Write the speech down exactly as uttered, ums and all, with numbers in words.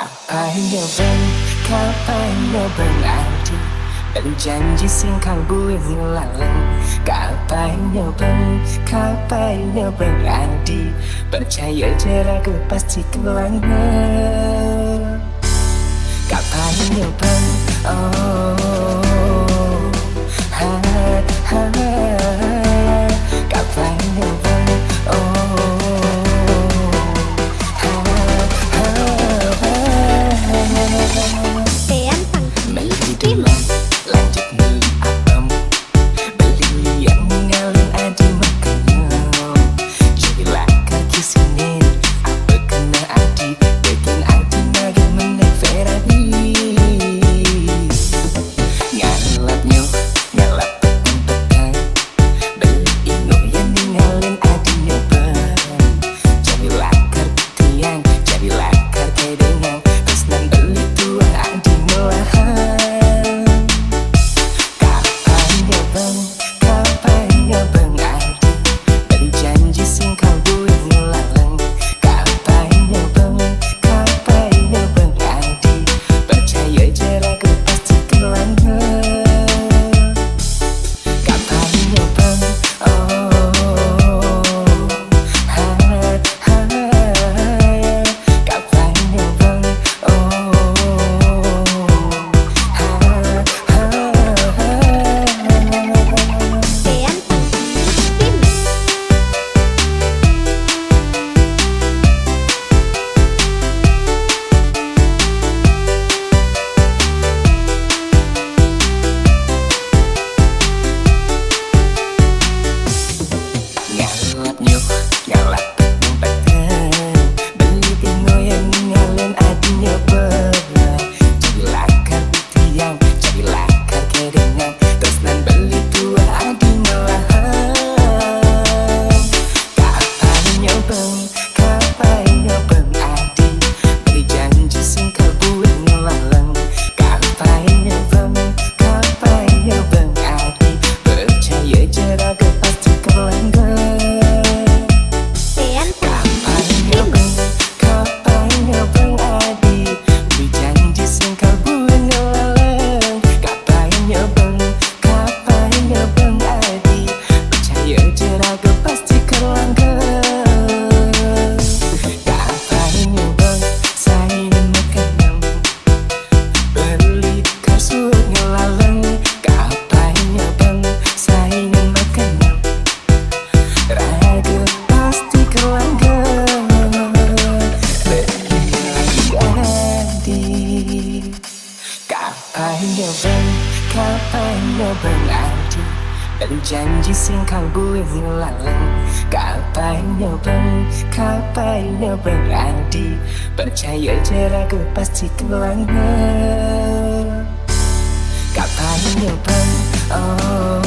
Kapainyo bang, kapainyo bang adi, berjanji sing kalbuin ngelaleng. Kapainyo bang, kapainyo bang adi, percaya je raga pasti kelangga. Kapainyo bang, oh, ha, ha, kapainyo bang, oh, ha, ha, ha. Tean pang. Meli dulu, lanjut meli apem. Beli yang ngalin adi makanyo. Jadi lakar kisinin, apa kena adi, bikin adi makin menek Ferrari. Ngalap nyo, ngalap petang-petang. Beli inyo yang ngalin adinyo bang. Jadi lakar tiang, jadi lakar kedengang. Terus nan beli tuah adinyo lahang. Kapainyo bang, kapainyo bang adi, berjanji sing kalbuin ngelaleng. Kapainyo bang, kapainyo bang adi, percaya je raga pasti kelangga. Kapainyo bang, oh, ha, ha, kapainyo bang, oh, ha, ha, ha. Tean pang. Tim. Ngalap nyo, ngalap petang-petang. Beli inyo yang ngalin adinyo bang. Jadi lakar tiang, jadi lakar kedengang. Terus nan beli tuah adinyo lahang. Kapainyo bang, kapainyo bang adi, beri janji sing kalbuin ngelaleng. Kapainyo bang, kapainyo bang adi, percaya je raga pasti kelangga. Tean pang. Kapainyo bang, kapainyo bang adi, beri janji sing kalbuin ngelaleng. Kapainyo bang, kapainyo bang adi, percaya je raga pasti kelangga. Kapainyo bang, saingan makanyo. Beli kasur ngelaleng. Kapainyo bang, saingan makanyo. Raga pasti kelangga. Beli lagi adi. Kapainyo bang, kapainyo bang adi, berjanji sing kalbuin ngelaleng. Kapainyo bang, kapainyo bang adi, percaya je raga pasti kelangga. Kapainyo bang, oh,